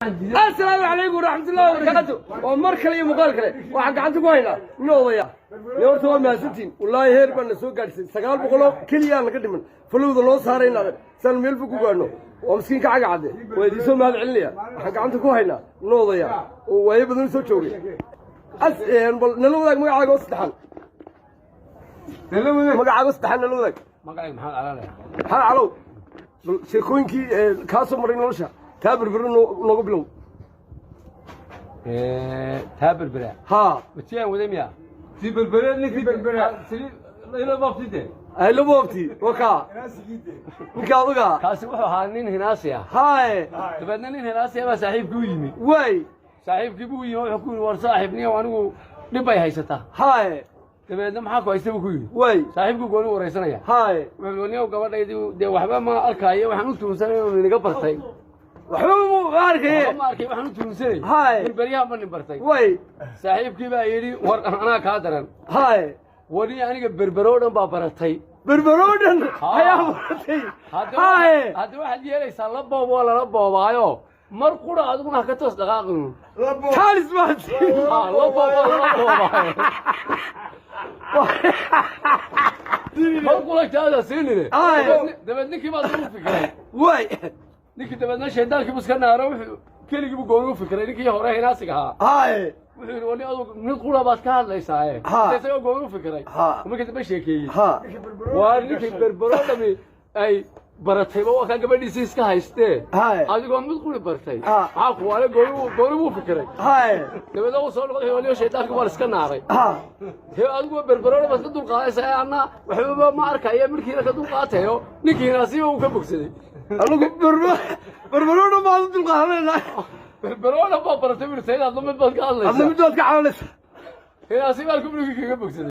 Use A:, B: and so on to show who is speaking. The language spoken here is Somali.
A: Asalaamu calaykum waraxmatullahi wabarakaatu. Waa mar kale iyo muuqaal kale. Waxaan gacanta ku haynaa nin odaya. Ne horta waa mahadsantiin. Wallaahi heer baan na soo gaadhsiin. 900 oo keliyaa naga dhiman followda loo saaray inaad saan meel fog ku gaadhno. Waa miskiinka caga cadde, waa idiin soo mahad celinaya. Waxaan gacanta ku haynaa nin odaya oo waayo badan soo joogay. Bal nala wadaag magacaaga oo saddexan, magacaaga oo saddexan nala wadaag.
B: Magacayga Maxamed Calaale.
A: Maxamed Calow, bal sheekooyinkii kaa soo maray nolosha taa Berbere nooga bilow.
B: Taa Berbera?
A: Haa.
B: Watiyaan waday miya si Berbere ninkii Berbere ila baftide?
A: Ayla boobti waka ninka aduga.
B: Kaasi wuxuu ahaa nin hinaasi ah.
A: Haye.
B: Dabeedna nin hinaasi ah baa saaxiibkii u yimi.
A: Way.
B: Saaxiibkii buu yimi, wuxuu ku yidhi: "War saaxiib, niyow, anigu dhib bay haysataa."
A: Haye.
B: Dabeedna "Maxaa ku haysta?" buu ku yidhi.
A: Way.
B: Saaxiibkii gooni waraysanaya.
A: Haye.
B: Wuxuu yidhi: "Niyow, gabadhaydii dee waxba ma arkaayo, waxaan u tuunsanay inuu inaga bartay."
A: Waxba mu arkaye.
B: "Waxba ma arkay, waxaan u tuunsanay
A: Haye.
B: in beryahan ba nin bartay."
A: Way.
B: Saaxiibkii baa yidhi: "War anaa kaa daran."
A: Haye.
B: "Wani aniga Berberoo dhan baa baratay."
A: Berberoo dhan ayaa baratay. Haye.
B: "Hadda waxaad yeelaysaa, la boob waa lala boobaayo, mar qura adiguna ha ka toos dhaqaaqin."
A: Taalis baati.
B: Ha, la boob waa lala boobaayo, mar qura jaada siinine.
A: Haye.
B: Dabeed ninkii baa ugu fikiray.
A: Way.
B: Ninkii dabeedna shaydaankii buu iska naaro, wuxuu keligii buu gooni u fikiray, ninkii hore hinaasiga ahaa.
A: Haye.
B: Wuxuu yidhi: "Wani adugu mid qura baad ka hadlaysaaye."
A: Ha.
B: Isagoo gooni u fikiray.
A: Ha.
B: Markii dambe sheekeeyey.
A: Ha.
B: "Waa ninkii Berberoo dhami ay baratayba, waa kaa gabadhiisii iska haystee."
A: Haye.
B: "Adigoo mid quri bartay,
A: Ha.
B: maxaa kuwaale?" Gooni buu fikiray.
A: Haye.
B: Dabeedna uu soo noqday: "Waliyo shaydaanka waa la iska naaray."
A: Ha.
B: "Hee, adigu Berberoo baad ka dulqaadaysaa, anna waxbaba ma arkaya, markiina ka dulqaatayo." Ninkii hinaasiba uu ka bogsaday.
A: Anigu Berberoo dhan baad u dulqaadanaysaa.
B: "Berberoo dhan baa baratay," bui, "sayid, adna mid baad ka
A: adna
B: hadlaysaa."
A: Mid baad ka cabanaysaa.
B: Hinaasiba halku ninkii kaga bogsaday.